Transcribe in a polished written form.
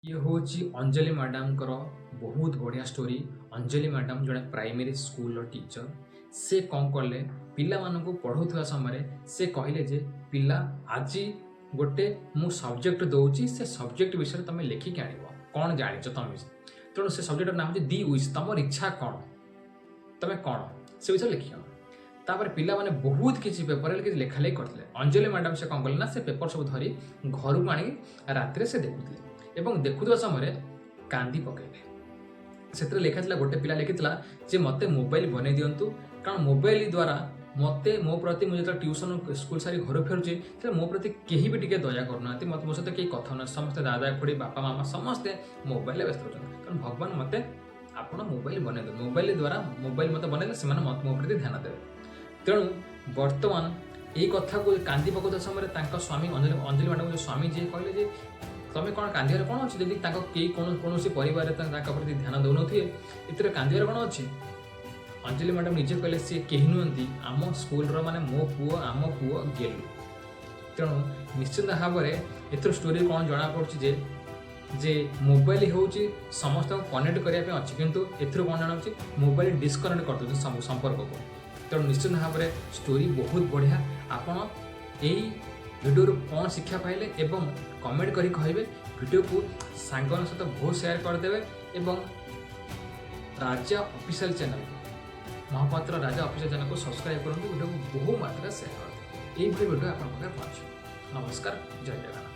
ଇଏ ହେଉଛି ଅଞ୍ଜଳି ମ୍ୟାଡ଼ାମଙ୍କର ବହୁତ ବଢ଼ିଆ ଷ୍ଟୋରି। ଅଞ୍ଜଳି ମ୍ୟାଡ଼ାମ ଜଣେ ପ୍ରାଇମେରୀ ସ୍କୁଲର ଟିଚର। ସେ କ'ଣ କଲେ? ପିଲାମାନଙ୍କୁ ପଢ଼ଉଥିବା ସମୟରେ ସେ କହିଲେ ଯେ ପିଲା, ଆଜି ଗୋଟେ ମୁଁ ସବଜେକ୍ଟ ଦେଉଛି, ସେ ସବଜେକ୍ଟ ବିଷୟରେ ତୁମେ ଲେଖିକି ଆଣିବ, କ'ଣ ଜାଣିଛ ତମେ। ତେଣୁ ସେ ସବଜେକ୍ଟର ନାଁ ହେଉଛି ଦି ୱିଶ୍। ତମର ଇଚ୍ଛା କ'ଣ, ତମେ କ'ଣ, ସେ ବିଷୟରେ ଲେଖିକି ଆଣ। ତାପରେ ପିଲାମାନେ ବହୁତ କିଛି ପେପରରେ କିଛି ଲେଖାଲେଖି କରିଥିଲେ। ଅଞ୍ଜଳି ମ୍ୟାଡ଼ାମ ସେ କ'ଣ କଲେ ନା, ସେ ପେପର ସବୁ ଧରି ଘରକୁ ଆଣିକି ରାତିରେ ସେ ଦେଖୁଥିଲେ ଏବଂ ଦେଖୁଥିବା ସମୟରେ କାନ୍ଦି ପକାଇଲେ। ସେଥିରେ ଲେଖା ଥିଲା, ଗୋଟେ ପିଲା ଲେଖିଥିଲା ଯେ ମୋତେ ମୋବାଇଲ ବନେଇ ଦିଅନ୍ତୁ, କାରଣ ମୋବାଇଲ ଦ୍ୱାରା ମୋତେ ମୋ ପ୍ରତି, ମୁଁ ଯେତେବେଳେ ଟ୍ୟୁସନ୍ ସ୍କୁଲ ସାରି ଘରକୁ ଫେରୁଛି, ସେତେବେଳେ ମୋ ପ୍ରତି କେହି ବି ଟିକେ ଦୟା କରୁନାହାନ୍ତି। ମୋତେ ମୋ ସହିତ କେହି କଥା ହେଉନାହାନ୍ତି। ସମସ୍ତେ ଦାଦା, ଖୁଡ଼ି, ବାପା, ମାମା ସମସ୍ତେ ମୋବାଇଲରେ ବ୍ୟସ୍ତ ରହୁଛନ୍ତି। ତେଣୁ ଭଗବାନ, ମୋତେ ଆପଣ ମୋବାଇଲ ବନେଇ ଦିଅନ୍ତୁ। ମୋବାଇଲ ଦ୍ୱାରା, ମୋବାଇଲ ମୋତେ ବନେଇଲେ ସେମାନେ ମୋ ପ୍ରତି ଧ୍ୟାନ ଦେବେ। ତେଣୁ ବର୍ତ୍ତମାନ ଏଇ କଥାକୁ କାନ୍ଦି ପକାଉଥିବା ସମୟରେ ତାଙ୍କ ସ୍ୱାମୀ, ଅଞ୍ଜଳି ଅଞ୍ଜଳି ମ୍ୟାଡ଼ାମଙ୍କ ସ୍ୱାମୀ ଯିଏ, କହିଲେ ଯେ ତମେ କ'ଣ କାନ୍ଦିବାର କ'ଣ ଅଛି? ଯଦି ତାଙ୍କ କେହି କୌଣସି ପରିବାରରେ ତାଙ୍କ ପ୍ରତି ଧ୍ୟାନ ଦେଉନଥିବେ, ଏଥିରେ କାନ୍ଦିବାର କ'ଣ ଅଛି? ଅଞ୍ଜଳି ମ୍ୟାଡ଼ାମ ନିଜେ କହିଲେ, ସିଏ କେହି ନୁହନ୍ତି, ଆମ ସ୍କୁଲର ମାନେ ମୋ ପୁଅ, ଆମ ପୁଅ ଗେଲୁ। ତେଣୁ ନିଶ୍ଚିନ୍ତ ଭାବରେ ଏଥିରୁ ଷ୍ଟୋରି କ'ଣ ଜଣାପଡ଼ୁଛି ଯେ ମୋବାଇଲ ହେଉଛି ସମସ୍ତଙ୍କୁ କନେକ୍ଟ କରିବା ପାଇଁ ଅଛି, କିନ୍ତୁ ଏଥିରୁ କ'ଣ ଜଣାଉଛି? ମୋବାଇଲ ଡିସକନେକ୍ଟ କରିଦେଉଛି ସବୁ ସମ୍ପର୍କକୁ। ତେଣୁ ନିଶ୍ଚିନ୍ତ ଭାବରେ ଷ୍ଟୋରି ବହୁତ ବଢ଼ିଆ। ଆପଣ ଏଇ ଭିଡ଼ିଓରୁ କ'ଣ ଶିକ୍ଷା ପାଇଲେ ଏବଂ କମେଣ୍ଟ କରି କହିବେ। ଭିଡ଼ିଓକୁ ସାଙ୍ଗମାନଙ୍କ ସହିତ ବହୁତ ସେୟାର କରିଦେବେ ଏବଂ ରାଜା ଅଫିସିଆଲ ଚ୍ୟାନେଲ, ମହାପାତ୍ର ରାଜା ଅଫିସିଆଲ ଚ୍ୟାନେଲକୁ ସବସ୍କ୍ରାଇବ୍ କରନ୍ତୁ। ଭିଡ଼ିଓକୁ ବହୁ ମାତ୍ରାରେ ସେୟାର କରନ୍ତୁ। ଏଇଭଳି ଭିଡ଼ିଓ ଆପଣଙ୍କ ପାଖରେ ପହଞ୍ଚିବ। ନମସ୍କାର, ଜୟ ଜଗନ୍ନାଥ।